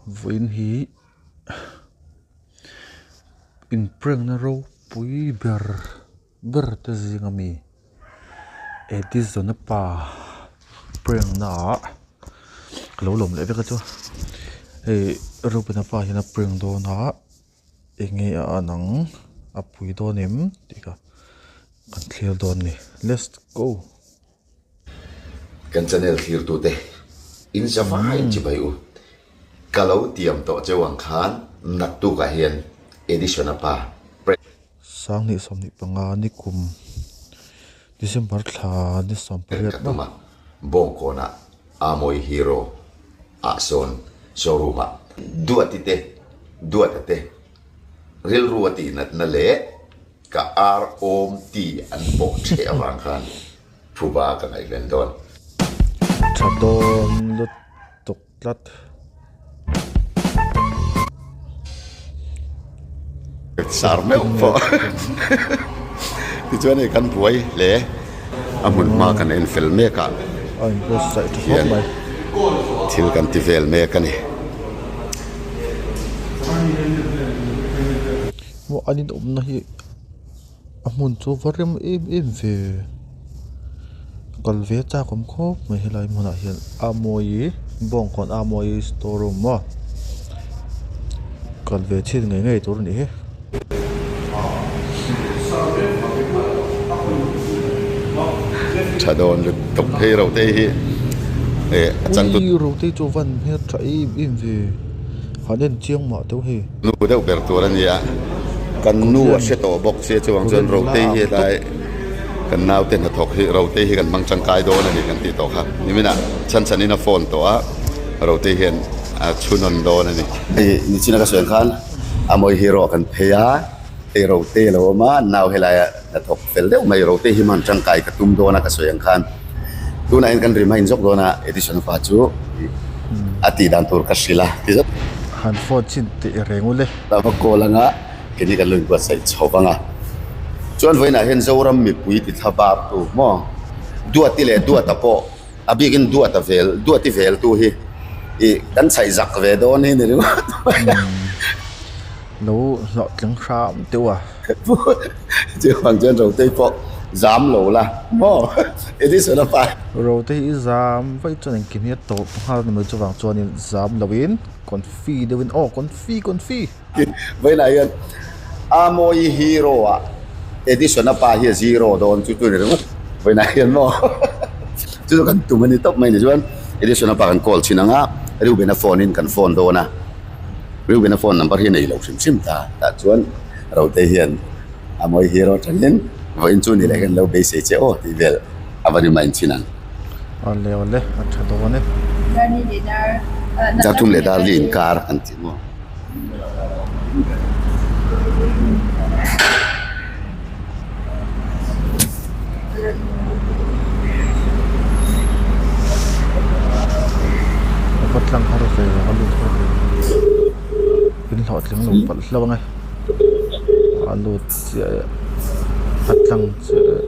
Vawiin hi inprengna ropui ber ber te zing ami Edison-a pa prengna ah ka lo lawm leh vek a chu hei Reuben-a pa hian a preng dawn a eng nge a an ang a pui dawn em tih kha kan thlir dawn a ni let's go. Kan channel thlirtute in za vai chibai u. Ka lo tiam tawh cheu ang khan naktukah hian Edison-a pa Pre. Sanghnih 25 nikum December thla ni 18 Ka tum a, Bawngkawnah Amoy Hero ah sawn showroom ah Duati te, Duata te rilru a tihnatna leh Ka ar awm ti an pawh ṭheh avang khan phuba ka ngaihven dawn. Tha dawn lutuk tlat. Sar meuh pawh tichuan hei kan buai hle a hmun hma kan en fel mek ah hian thil kan ti vel mek a ni. Maw an inawmna hi a hmun chu va rem em em ve kal ve chak awm khawp mai helai hmunah hian a mawi bawngkawn a mawi store room maw kal ve chhin ngei ngei tur a nih hi. Tha dawn lutuk phei rote hi eh a changtu. Ui rote chu a van hmel tha em em ve han en chiang mah deuh hei. Nu deuh ber tur a ni a, kan nu a hre tawh bawk sia chuvang chuan Rotei hi helai kan naute hnathawk hi Rotei hi kan hmang tangkai dawn a ni kan tih tawh kha. Niminah chhan chhanin a phone tawh a, Rotei hian a chhunawn dawn a ni. Hei nichina ka sawi ang khan a mawi hero kan phei a, hei Rotei a lo awm a, nau helaia hnathawk fel deuh mai Rotei hi hman tangkai ka tum dawn a ka sawi ang khan tunah hian kan rim a inzawk dawn a Edison fa chu a tih dan tur ka hrilh a ti zat. Han phone chin teh reng ule. A va call anga keini kan lo inbuatsaih chho vang a. Chuan vawiinah hian Zoram mipui ti thla var tu maw Duati leh Duata pawh a bikin Duata vel Duati vel tu hi ih kan chhaih zak ve dawn hi ni ringawt mai a. Lo hlawhtling hram deuh a. Chuvang chuan Rotei pawh zam lo la maw Edison a pa. Rotei i zam vaih chuan engkim hi a tawp nghal a ni mai chuvang chuanin zam loin confi deuhin aw confi confi. Vawiinah hian Amawi hero ah Edison a pa hi a zero dawn chu chu a ni ringawt vawiinah hian maw chu chu kan tum a ni tawp mai ni chuan Edison a pa kan call thin ang a Reuben a phone in kan phone dawn a. Reuben-a phone number hi a nei lo hrim hrim ta tah chuan Rote hian a mawi hero tangin vawiin chu ni leh hian lo beisei che aw tih vel a va rim a inchhin ang. Awle awle a tha dawn e. Dar thum leh dar li inkar an ti maw. A va tlang har ve a lut har ve in hlawhtling lo palh hlauh ang e a lut chiah e a tlang chiah e.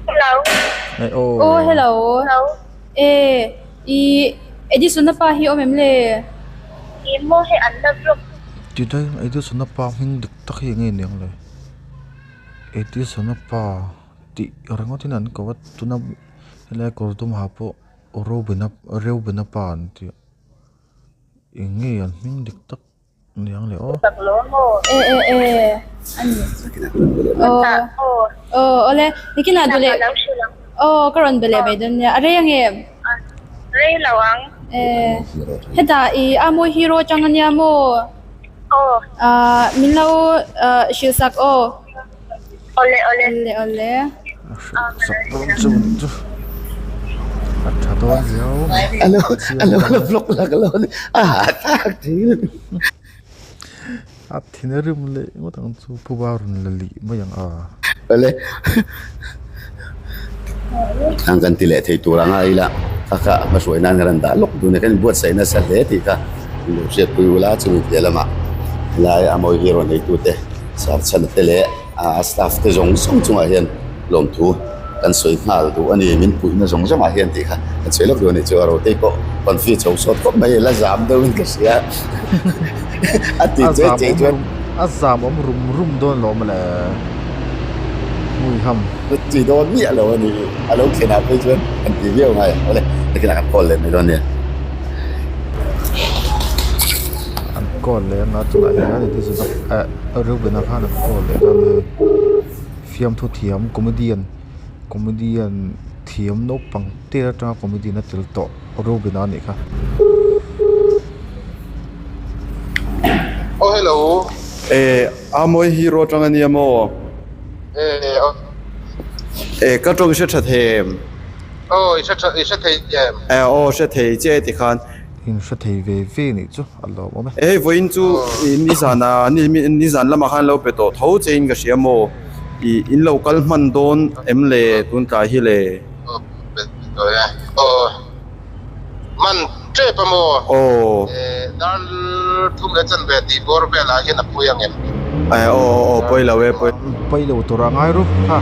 Hello. Hey, oh. Oh, hello. Hello. Eh, i Edison-a pa hi awm em le? I maw hei an la vlog. Ti daih Edison-a pa hming dik tak hi eng nge niang le? Edison-a pa tih ringawt in an ko a tuna helai kawr dum ha pawh Robina Reubena pa an ti a eng nge an hming dik tak Niang leh aw. E e e ani aw aw awle nikinah duh leh aw ka rawn be leh mai dawn nia a rei ange rei lo ang e hetah i a mawi hero atang ania maw aw ah min lo hrilh sak aw awle awle awle awle A hrilh sak dawn chu ni chu a tha dawn riau mai alo alo la vlog la ka lo a hahthlak thin a thin a rim leh ngawt ang chu phuba rawn la lih mai ang a awle ang kan ti leh thei tur anga ila kha kha a hmahruai nan kan rawn dah lawk dun a kan inbuatsaih nasa hle tih kha min lo hriatpui ula chumi piah lamah helai a mawi hero neitute. Sarchhana te leh a staff te zawng zawng chungah hian lawmthu kan sawi nghal duh a ni. Min puihna zawng zawngah hian tih kha kan sawi lawk duh a ni. Chu a Rotei pawh confi chho sawt khawp mai la zam deuhin ka hria a ti A chei zam chei awm chuan. rum a zam awm rum rum dawn lo mawle Hmuiham. Ti dawn miah lo a ni. A lo thlen ah phei chuan kan ti viau ngai ang awle. Nakinah kan call leh mai dawn nia. An call leh anga tunah hian it is a eh Reuben-a khan an call leh dawn a ni. Fiamthu thiam comedian comedian thiam naupang te atanga comedian a tel tawh Reuben-a a nih kha. Aw hello. Eh Amawi hero atang ania maw? Eh aw. Eh ka tawng hre tha thei em? Aw i hre tha i hre thei em? Eh aw hre thei che ti khan. In hre thei ve ve nih chu a lawmawm e. Eh hei vawiin chu i nizan ah nizan lamah khan lo pe tawh tho che in ka hria maw? I in lo kal hman dawn em le tun tlai hi le? Aw pe tawh e. Aw man tep a maw? Aw. Eh dar thum leh chanve tih bawr velah hian a pui ang em? Eh aw aw aw pawi lo e pawi. Pawi lo tur a ngai rup kha.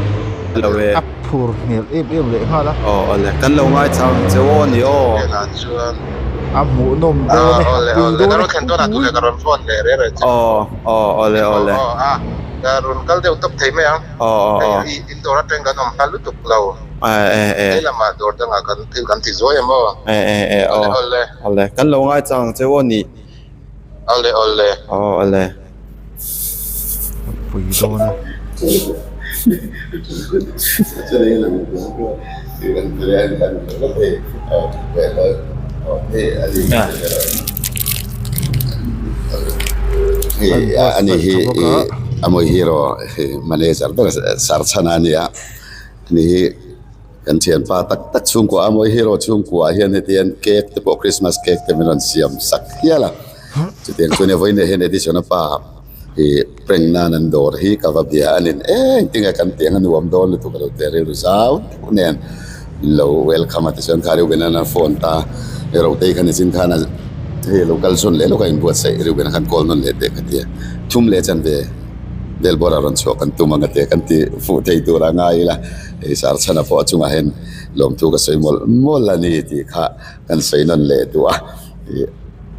Lo e. A phur hmel em em leh nghal a. Aw awle kan lo ngaichang che aw ni aw. Velah chuan. A hmuhnawm dawn e. Awle awle ka rawn thlen dawn a tule ka rawn phone leh reh reh che. Aw aw awle awle. Aw a ka rawn kal deuh tawp thei mai ang. Aw aw aw. Hei in dawr atang kan awm nghal lutuk lo. Eh eh eh. He lamah dawr dangah kan thil kan ti zuai em aw. Eh eh eh aw. Awle awle. Awle kan lo ngaichang che aw ni. Awle awle. Aw awle. A pui dawn a. Ani hi a mawi hero manager ber Sarchhana a ni a ani hi Kan thianpa tak tak chhungkua a mawi hero chhungkua hian heti hian cake te pawh Christmas cake te min rawn siam sak hial a chutiang chuan vawiin ah hian Edison a pa ih prank nan an dawr hi ka va bia a ni eng tinge kan tih ang a nuam dawn lutuk a lo ti a rilru zau deuh nen min lo welcome a tichuan kha Reuben an a phone ta Rotei khan nichin khan a hei lo kal sawn leh lawk a inbuatsaih Reuben a khan call nawn leh teh ka ti a thum leh chanve vel bawr a rawn chhuah kan tum ang a ti a kan ti fuh thei tur a ngai ila. Hei Sarchhana pawh a chungah hian lawmthu ka sawi mawlh mawlh a ni tih kha kan sawi nawn leh duh a, ih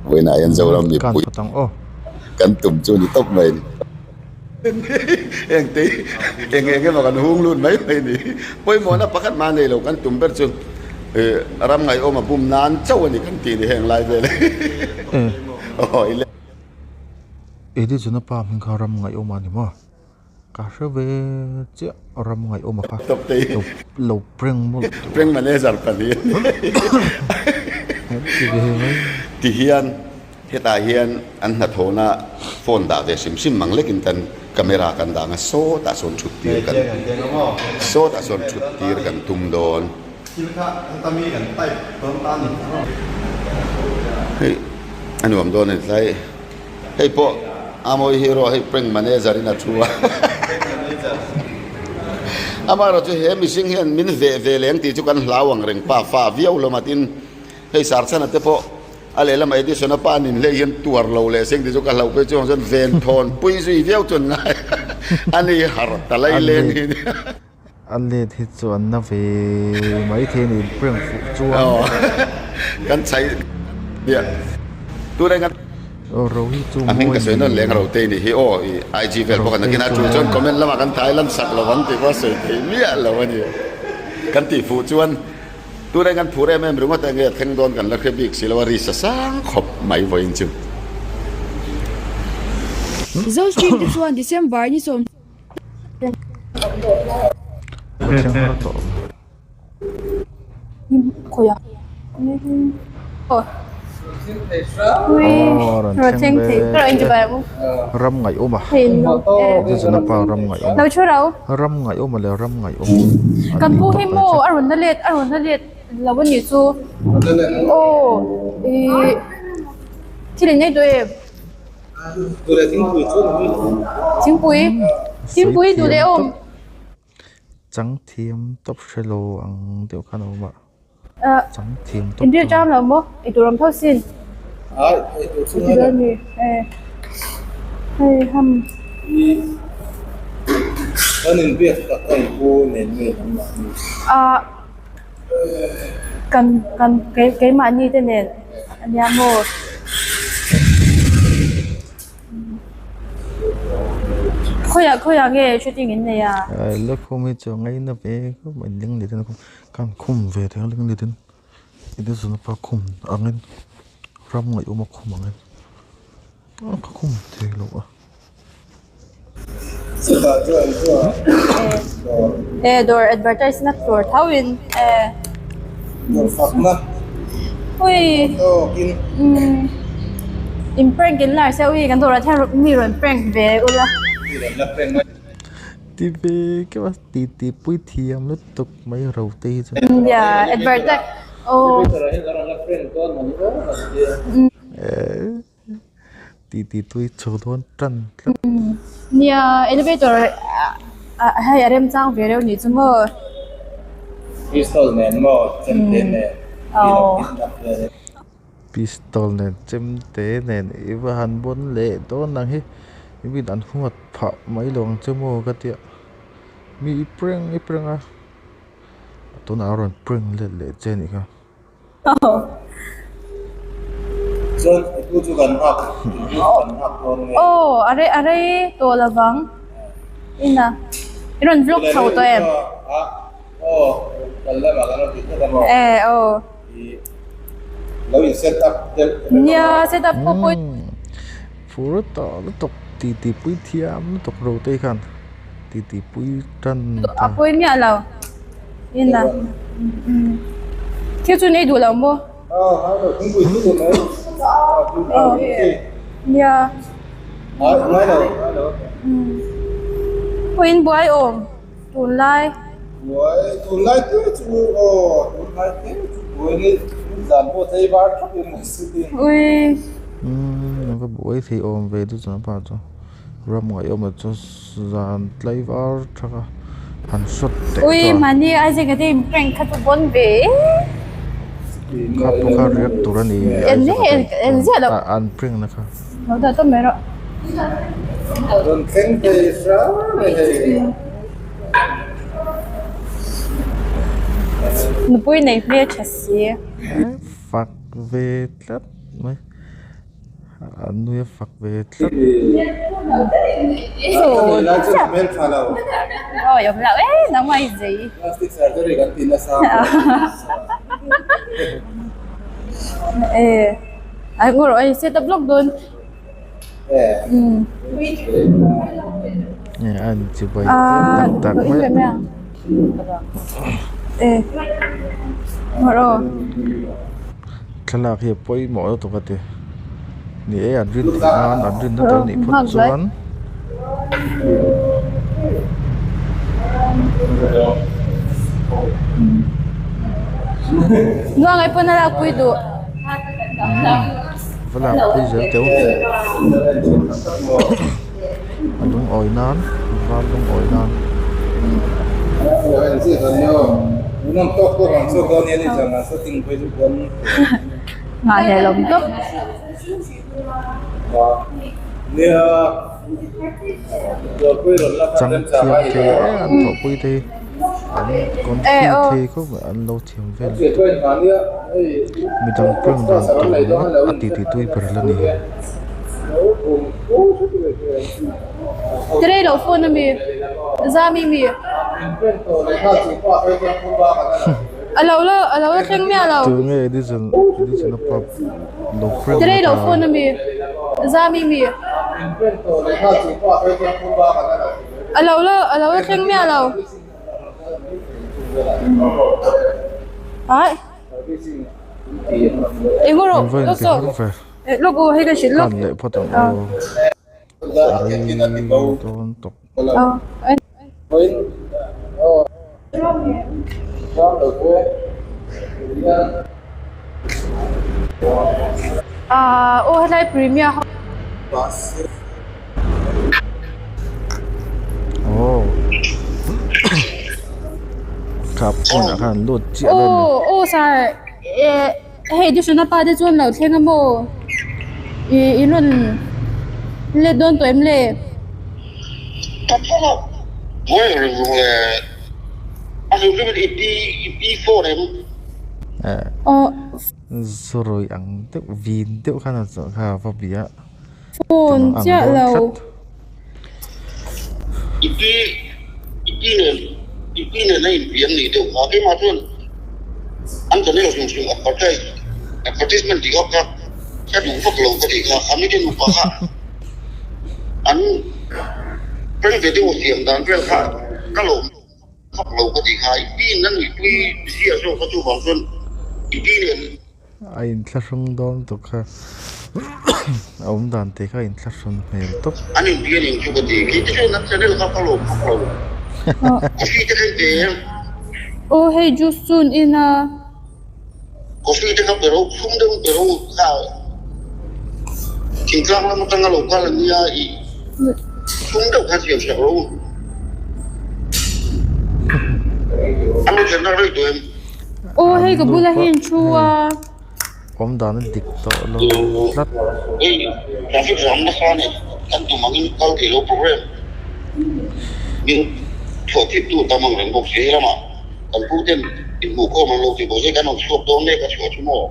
vawiinah hian Zoram mipui kan tum chu ni tawp mai a ni. Engte eng eng emaw kan hung lut mai mai a ni. Pawimawhna pakhat mah nei lo kan tum ber chu ih ram ngaihawm a bum nan chauh a ni kan tih ni heng lai vel hi. Edison-a pa hming kha ram ngaihawm a ni maw? Ka hre ve chiah ram ngaihawm a kha lo prank mawlh tawh a. Prank manager pahnih a ni. Ti ve mai. Ti hian hetah hian an hnathawhna phone dah ve hrim hrim mang lekin kan camera kan dah ang a sawtah sawn thut tir kan sawtah sawn thut tir kan tum dawn. Hei a nuam dawn a ni tlai. Hei pawh Amawi hero hei prank manager in a thu a. Amaherawh chu he mihring hian min veh ve leng tih chu kan hlau ang reng pa fa viau hlawm a tin hei Sarchhana te pawh a lehlam Edison a pa nin hlei hian tuar lo leh seng tih chu ka hlauh phei chuang chuan ven thawn pui zui viau chuan ngai a ni har ta lai leng hi nia. A let hi chu an na ve mai thei a ni prank fuh chuan. Aw kan chhai nia tunah hian Aw ro hi chu a hming ka mawi sawi nawn leng ro te ni hi aw i IG vel bawk a nakin a chu chuan comment lamah kan thai lan sak lo ang tih pawh a sawi thei miah lo a ni kan tih fuh chuan tunah hian kan phur em em ringawt a enge a thleng dawn kan la hre bik si lo a ri sa sang khawp mai vawiin chu. Zostream te chuan December ni sawm. Ram ngaihawm a Edison-a pa ram ngaihawm a ram ngaihawm a leh ram ngaihawm Kan pu hi maw a rawn la let a rawn la let lo a nih chu aw ih thil in ei duh em? Thingpui thingpui duh leh awm. Chang thiam tawp hre lo ang deuh khan a awm a chang thiam tawp Inri chang lo maw ei tur awm tho sin ei tur ani e hei ham. Kan inbiak tak a inpu nen nge kan mahni? Ah kan kan kei keimahni te nen a nia maw? Khawiah khawiah nge shooting in nei a? Lukhum hi chu ngaina ve khawp mai ling leh ten kan khum ve thei a ling leh ten Edisona pa khum angin ram ngaihawm a khum angin ka khum thei lo a. E dawr advertise na tur tho in e ui umm in prank in lar se ui kan dawrah hian mi rawn prank ve ula. Ti ve keuh a ti ti pui thiam lutuk mai ro te hi chu. Nia advertise aw. Ti ti tui chho dawn tan tlat. Nia elevator hei a remchang ve reuh nih chu maw. Pistol nen maw chemte nen. Pistol nen chemte nen i va han bawn leh dawn ang hi i mit an huat phah mai lo ang che maw ka tia mi i prank i prank a tunah a rawn prank let leh che a nih kha. Chuan i pu chu kan nghak i pu chu kan nghak dawn nge? Aw a rei a rei tawh lovang ina i rawn vlog chho tawh em? Aw kal lamah kan rawn ti tlat a maw? E aw. I lo in set up deuh Nia set up pawh pawi. Phur tawh lutuk ti ti pui thiam lutuk Rotei khan ti ti pui tan A pawi miah lo. Ina thil chu nei duh lo maw? Aw nia pawhin buai awm tunlai. Ui. Umm va buai thei awm ve chu chuan pa chu ram ngaihawm chu. Zan tlaivar thak a han shot teh Ui chuan. mahni Isaac a te in prank kha chu bawn ve e. Kha pawh kha react tur a ni En Isaac a te en ziah loh. an prank na kha. Lo dah tawp mai rawh. Rawn thleng thei hram mai hei. Nupui nei hmel tha si. Fak ve tlat mai. A nui a fak ve tlat. A inchibai tak tak mai a. Thlalak hi a pawimawh lutuk a ti. Ni e an rin theih nan an rinna tel nih phawt chuan. Va lakpui zel teuh a lungawi nan val lungawi nan. Chang thiam thei e an thawhpui te hi an confi thei khawp mai an lo thiam vel lutuk midang prank dan tur ringawt a ti ti tui ber la ni. Tunge Edison Edison a pa lo prank Tirei lo ta. phone ami Zami mi a lo la a lo la thleng miah lo ai eng rawh An va lawk inti zawk har ve. lawk aw hei ka hrilh lawk Kan leh phawt ang aw. A rei dawn tawp. Aw helai premier ho. Aw tha phone ah khan lut chiah dawn ni. Aw aw sir hei addition a pa te chuan lo thleng a maw ih in rawn let dawn tawh em le? Ngawi reng rawh le. A hrim hrim in i pi i pi phone em? Zurui ang deuh vin deuh khan a zawh kha va bia Phone chiah lo. I pi i pi nen i pi nen a inpiam nih deuh kha keimah chuan an channel hrim hrim advertise advertisement tih kha ka ka duh vak lo ka tih kha a mite nupa kha an prank video siam dan vel kha ka lawm vak lo ka tih kha i pi in a nuihpui ziah zawk kha chuvang chuan i pi nen A inthlahrung dawn tuk kha a awm dan te kha a inthlahrun hmel tawp. An inbian in chu ka ti. Kei te chuan an channel kha ka lawm vak lo. Coffee te kha i pe em? Aw hei juice chu an in a. Coffee te kha pe ro, thlum deuh in pe ro kha thingtlang lam atanga lo kal an nia i thlum deuh kha siam sak ro. An lo thlenna rei tawh em? Aw hei ka bula hi an thu a. Awm dan a dik tawh lo tlat. Hei traffic jam nasa a ni kan tum angin kal thei lo program min chhuah thip tu tam ang reng bawk si hei lamah kan pu ten inhmuh khawm an lo ti bawk si kan rawn chhuak dawn mek a chhuah chu maw.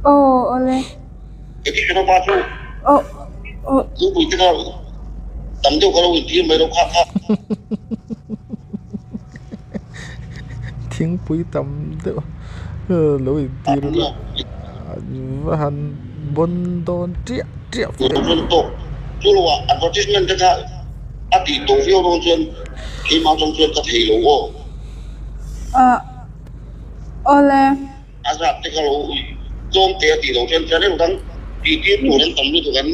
Aw awle. Edison a pa chu Aw aw. Nupui te kha tam deuh ka lo intir mai lo kha kha. Thingpui tam deuh lo intir ila va han bawn dawn chiah chiah ve. Chu lo ah advertisement te kha a tih tawh viau dawn chuan keimah atang chuan ka thei lo aw. Awle. A zat te kha lo tlawm te a tih loh chuan channel dang tih tir tur an tam lutuk an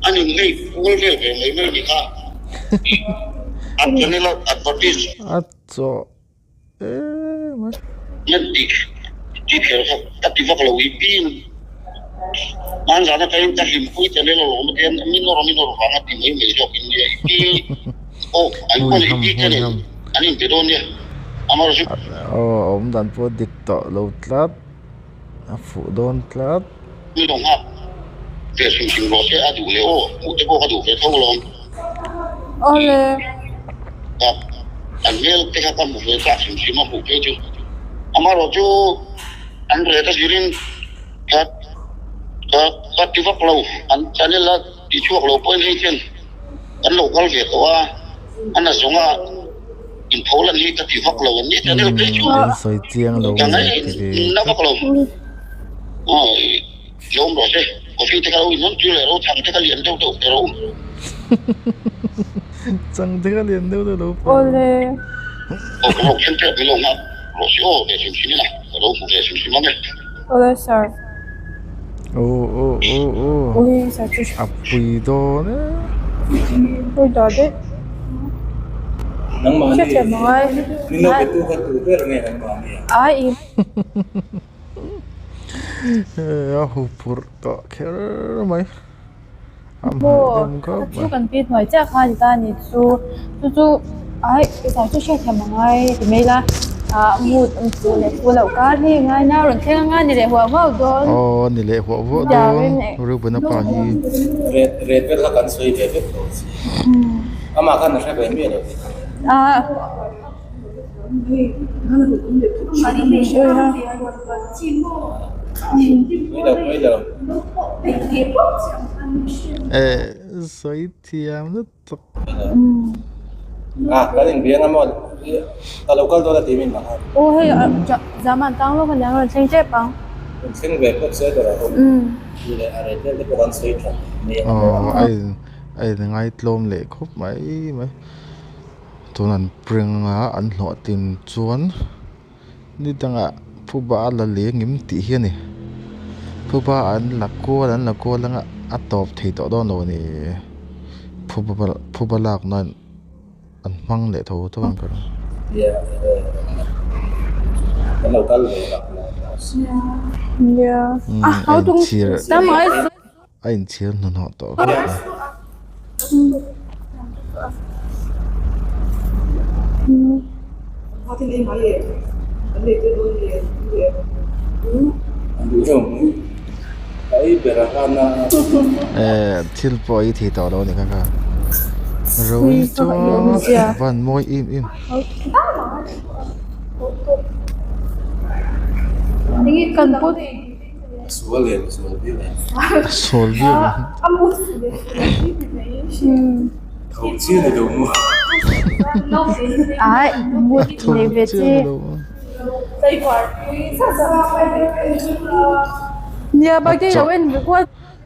an in ngei kual vel ve mai mai ni kha a channel a advertise A chawh em a. Nan tih tih kher kha ka ti vak lo i pin hman zan atangin ka hlimpui channel a lawm atian min nawr min nawr vang a ti mai mai zawk in nia i pi aw an pawn i pi channel an in pe dawn nia amaherawhchu. Aw a awm dan pawh dik Tawh lo tlat, a fuh dawn tlat. Mi lo nghak ve hrim hrim rawh se a duh leh aw, hmuh te pawh ka duh ve tho alawm. Awle. Ka an hmel te kha ka hmu ve chak hrim hrim a hmuh phei chu. Amaherawh chu an ret a zirin ka ka ka ti vak lo, an channel a ti chhuak lo pawhin hei hian kan lo kal ve tawh a, a na zawng a. Intho lan hi ka ti vak lo an ni channel phei chu. An sawi chiang lo a ni ti ve na vak lo. Lawm rawh se coffee te kha lo in hawn tir leh ro chang te kha lian deuh deuh pe ro. Chang te kha lian deuh deuh lo pe. Awle. Aw ka lo khen tep min lo nghak rawh se aw ve hrim hrim ila ka lo hmu ve hrim hrim ang e. Awle sir. Aw aw aw aw. Ui sir chu. A pui dawn e. Pui dawn e. Nangmah ni Hriatthiam a ngai. Min lo be tu kha tu ber nge nangmah ni a? Ai i. A huphurh tawh kher mai. A Maw hmuh nawm khawp chu mai. kan pi hnuai chiah kha ni ta ni chu chu chu ai zai chu hriatthiam a ngai ti mai la ah mood an fuh leh fuh loh kar hi ngai na rawn thleng anga ni leh huah huau dawn. Aw ni leh huah huah dawn Reuben-a pa hi. Ret ret vel kha kan sawi ve vek tawh si. Amah khan a hre ve miah lo tih kha. Ah. Mai lo mai lo. Eh sawi thiam lutuk. Ah kan inbiang a maw ka lo kal dawn a ti min mah khan. Aw hei zaman tang lawk a niang rawn thleng tep ang. Rawn thleng ve phawt se ber a awm. Tih leh a rei vel te pawh kan sawi tha mai ang. Aw a in a in ngaitlawm leh khawp mai mai. Tun an pring a an hlawhtlin chuan ni dangah phuba a la leng em tih hi a ni. Phuba an la kual an la kual anga a tawp thei tawh dawn lo a ni. Phuba phuba lak nan an hmang leh tho tho ang ka ring. A inchhir a inchhir hnahnawh tawh khawp mai. Eh thil pawh ei thei tawh lo a ni kha kha. Roi chu van mawi em em. Sual viau ang.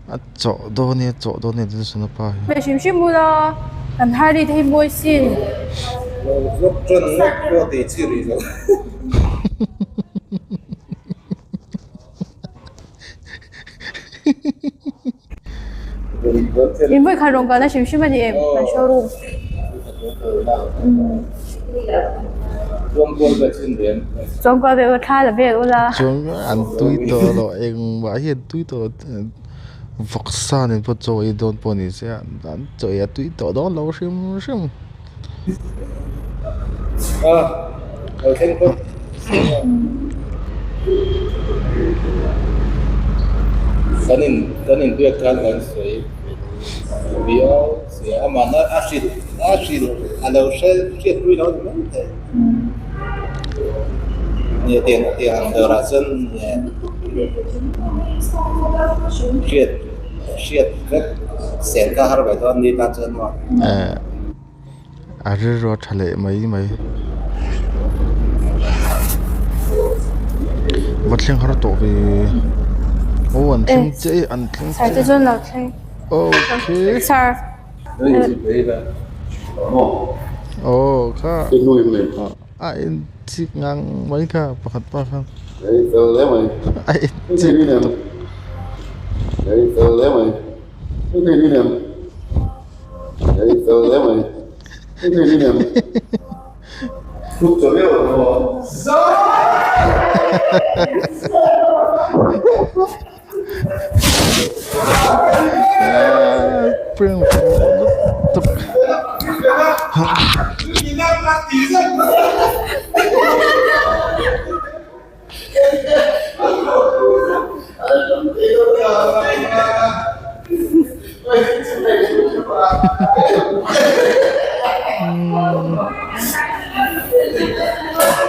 A chawh dawn e, a chawh dawn e Johnson a pa hi. Ve hrim hrim ula, kan Harley te hi mawi sin. Vlog tan ngawt pawh tih chi rih lo. In vawi khat rawn kalna hrim hrim a ni em kan showroom. Chuangkual ve ula thla la vel ula. Chuan an tui tawh lo engmah hi an tui tawh lo vawksa nen pawh chaw ei dawn pawh ni se an chaw ei a tui tawh dawn lo hrim hrim. Kan in kan inbiak khan kan sawi viau sia amahna a hrilh a hrilh a lo hre hriatpui lo ni mai thei nia tiang tiang ang dawrah chuan hriat hriat vek sel kha har ve dawn ni tan chuan maw. A rilru a tha leh mai mai. Va thleng har tawh ve. Aw an thleng chiah e an thleng Sir te chuan lo thleng. Okay. Sir. Aw kha a en chik ngang mai kha pakhat pa khan. A en chik lutuk.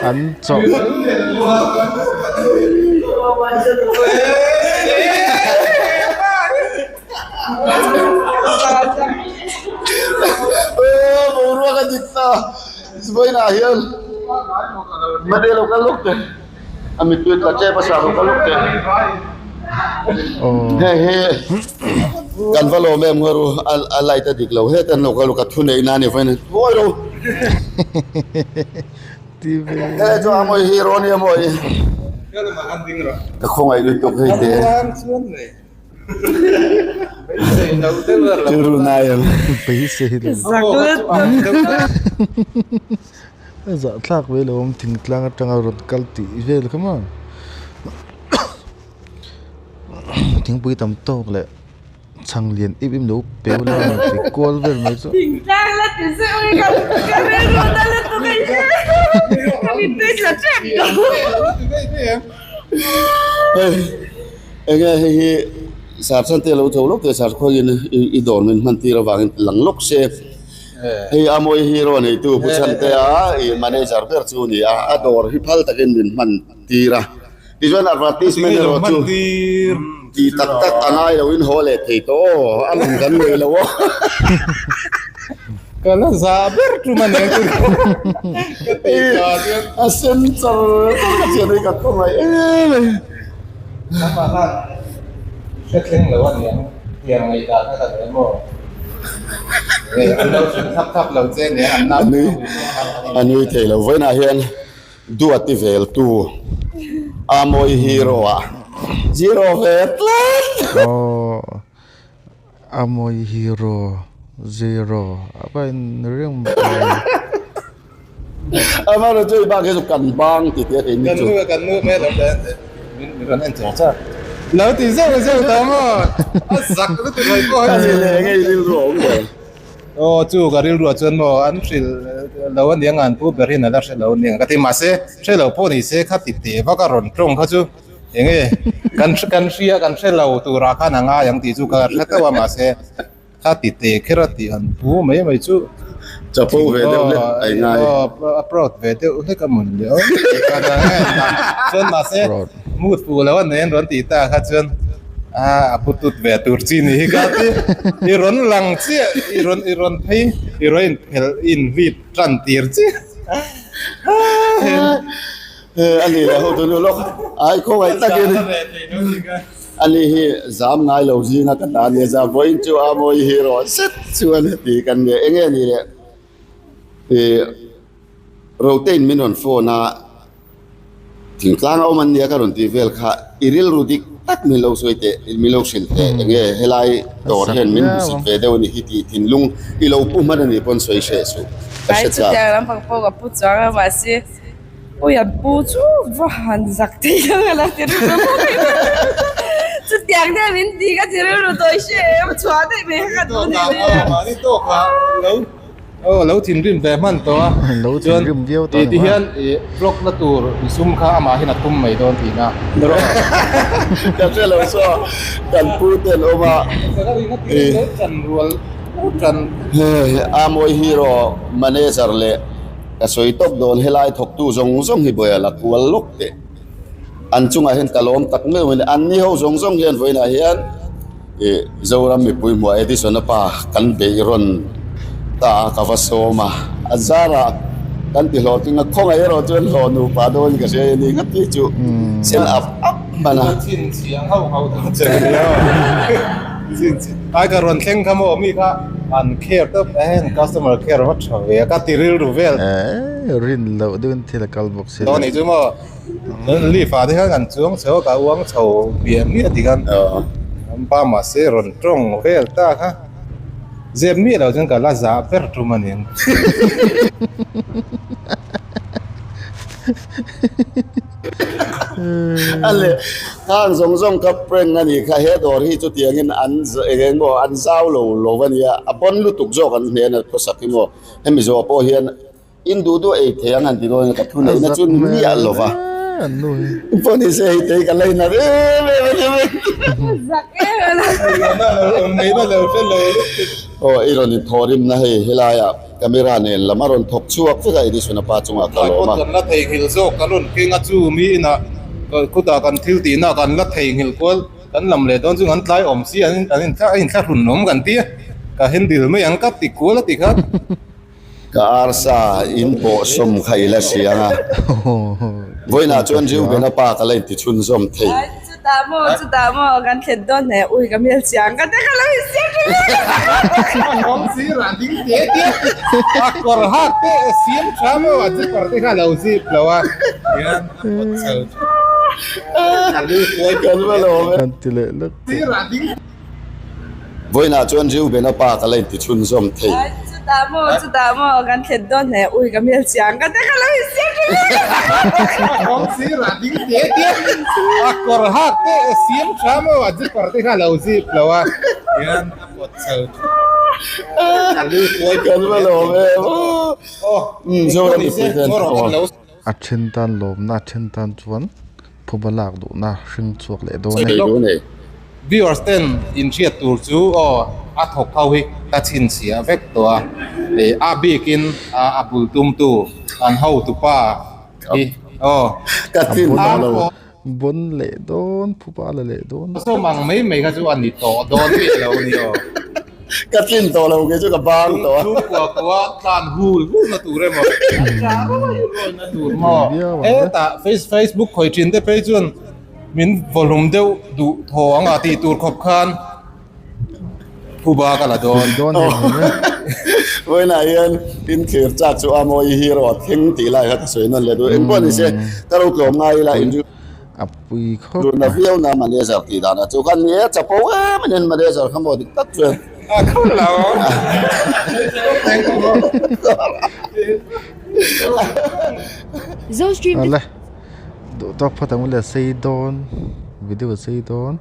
An chawh A mittui tla tep a sa ruk a luk te. Hei hi kan va lawm em ngaru a light a dik lo het an lo kal ka thu nei na ni vawiin mawi lo. He chu a mawi hi rawn hi a mawi. Ka khawngaih lutuk hei te. Chu nai ang. A zahthlak ve lo awm thingtlang atanga rawn kal tih vel kha maw thingpui tam tawk leh chhang lian em em lo pe ula ti kual vel mai chu. Enge hei hi sarchhan te lo tho lawk te sarkhuangin i dawr min hman tir avangin lang lawk se. Hei a mawi hero neitu Pu Chhantea i manager ber chu a ni a, a dawr hi phal takin min hman tir a. Tichuan advertisement erawh chu ti tak tak a ngai loin haw leh thei tawh aw, a man kan nei lo aw. Ka la za ber tum a nia chu ka ti ta chuan. A sen char char ka chian hi ka khawngaih em em. Amah khan hre thleng lo a niang tiang ngaihdan a la nei maw? An lo chhun thap thap lo che nia an nau A nui thei lo vawiinah hian duati vel tu a mawi hero ah zero ve tlat. Aw a mawi hero zero a va in reng mai. Amaherawhchu hei bak hi chu kan bang ti tih a thei ni chu. Kan nu kan nu hmel awm leh min rawn en char char. Lo ti zeuh zeuh ta maw? A zak lutuk mai pawh hi. Ka ni leh ngei rilru a awm ve. Aw chu ka rilru ah chuan maw an hrilh lo a nia ngan pu ber hian a la hre lo nia ka ti mahse hre lo pawh ni se kha ti teh vak a rawn tawng kha chu enge kan kan hria kan hre lo turah khan a ngai ang tih chu ka hre teuh a mahse. Kha ti te kher a tih han pu mai mai chu Chapo ve deuh hlek a ingai. Aw a proud ve deuh hlek a mawn le aw chuan mahse mood fuh lo a nei an rawn tih ta kha chuan a pu tut ve tur chi ni hi ka ti i rawn lang chiah i rawn i rawn phei i rawn inphelh i invit tan tir chiah a ni leh ho tunu lawk ai khawngaih takin Ani hi zam ngai lo zinga ka ta nia za vawiin chu a mawi hi rawh zet chuan heti kan nia enge ni le ih Rotein min rawn phone a thingtlang a awm an nia ka rawn tih vel kha i rilru dik tak min lo sawi teh min lo hrilh teh enge helai dawr hian min hmusit ve deuh a ni hi tih thinlung i lo pu hman a nih pawn sawi hreh suh ka hre chak. Chutiang lampang pawh ka pu chuang a mahse Ui an pu chu va han zak thei ang a la ti rilru bawk a chutiang te min ti ka ti rilru tawi hre em chhuah daih mai kha ka duh ni nia. Mahni tawk ah lo aw lo thinrim ve hman tawh a chuan i ti hian i vlog na tur i sum kha amah hian a tum mai dawn tihna. Ka hre lo saw kan pu te an awm a i chanrual chan a mawi hero manager leh Ka sawi tawp dawn, helai thawktu zawng zawng hi buai a la kual lawk teh. An chungah hian ka lawm tak meuh in an ni ho zawng zawng hian vawiinah hian ih Zoram mipui hmuah Edison a pa kan beih rawn ta a ka va sawm a, a zarah kan ti hlawhtling a, khawngaih erawh chuan hlawh nupa dawn ka hria a ni nghat hi chu sen ap ap hman a. Chhinchhiah hauh hauh dawn che nia. Ai ka rawn thleng kha maw mi kha an care tawp a heng customer care va tha ve a ka ti rilru vel. Eeh rin loh deuhin thil a kal bawk si lo. Ni chu maw leaf ah te khan kan chuang chho a ka uang chho miah miah ti khan an pa mahse rawn tawng vel ta kha zep miah loh chuan ka la zah ber tum a ni. A leh khang zawng zawng kha prank a nih kha he dawr hi chutiangin an eng eng maw an zau lo lo a nia a pawn lutuk zawk an hnen a khawsak hi maw hemi zawh pawh hian in duh duh ei thei ang han ti dawn a ka thu neihna chu ni miah lo va pawh ni se hei tei ka la inah em em a ni mai aw i rawn inthawhrimna hei helaiah. Camera nen lam a rawn thawk chhuak vek a Edison a pa chungah ka lawm a. Kan la theihnghilh zawk kan rawn keng a chu mi inah khutah kan thil tihna kan la theihnghilh kual kan lam leh dawn chu kan tlai awm si an in a inthlahrun awm kan ti a ka handle mai ang ka ti kual a ti khan. Ka arsa in pawh sawm kha i la hriang a vawiinah chuan Reuben a pa ka la inti chhunzawm thei. Chutah maw, chutah maw kan thlen dawn hle, ui ka hmel chiang ka te ka lo insiam tha hle A kawng sir ah ding te te a kawr hak te a siam tha maw a zipper te kha a lo zip lo a hian a pawt chho a lu kuai kan va lo awm e. Kan ti leh lek sir ah ding. Vawiinah chuan Reuben a pa ka la inti chhunzawm thei. Chutah maw, chutah maw kan thlen dawn hle, ui ka hmel chiang ka te ka lo insiam tha hle. A kawng sir ah ding te te a kawr hak te a siam tha maw a zipper te kha a lo zip lo a hian a pawt chho a lu kuai kan va lo awm em aw Zoram mipui ten aw. A then tan lawmna a then tan chuan phuba lak duhna hring chhuak leh dawn e. Viewers ten in hriat tur chu aw a thawk ho hi ka chhinchhiah vek tawh a, a bikin a bul tumtu an hotupa hi aw. Ka thin tawh lo. Bon leh dawn, phuba la leh dawn. Sawm ang mai mai kha chu a ni tawh dawn miah lo a ni aw. Ka tlin tawh lo kei chu ka bang tawh a. Chhungkua kua tlan hul hul na tur emaw tlan ruai ruai na tur maw hetah Facebook khawi thin te phei chuan min vawhlum deuh duh thaw ang a tih tur khawp khan phuba ka la dawn. Vawiinah hian in thlir chak chu a mawi hero a thleng tih lai kha ka sawi nawn leh duh. Engpawh ni se ka ro tlawm ngai ila in. A pui khawp Tuna viau na manager tih dan ah chu khan ni e chapo em a nen manager kha maw dik tak chuan. A kha lo. Zostream Ale duh tawk phawt ang le sei dawn video sei dawn.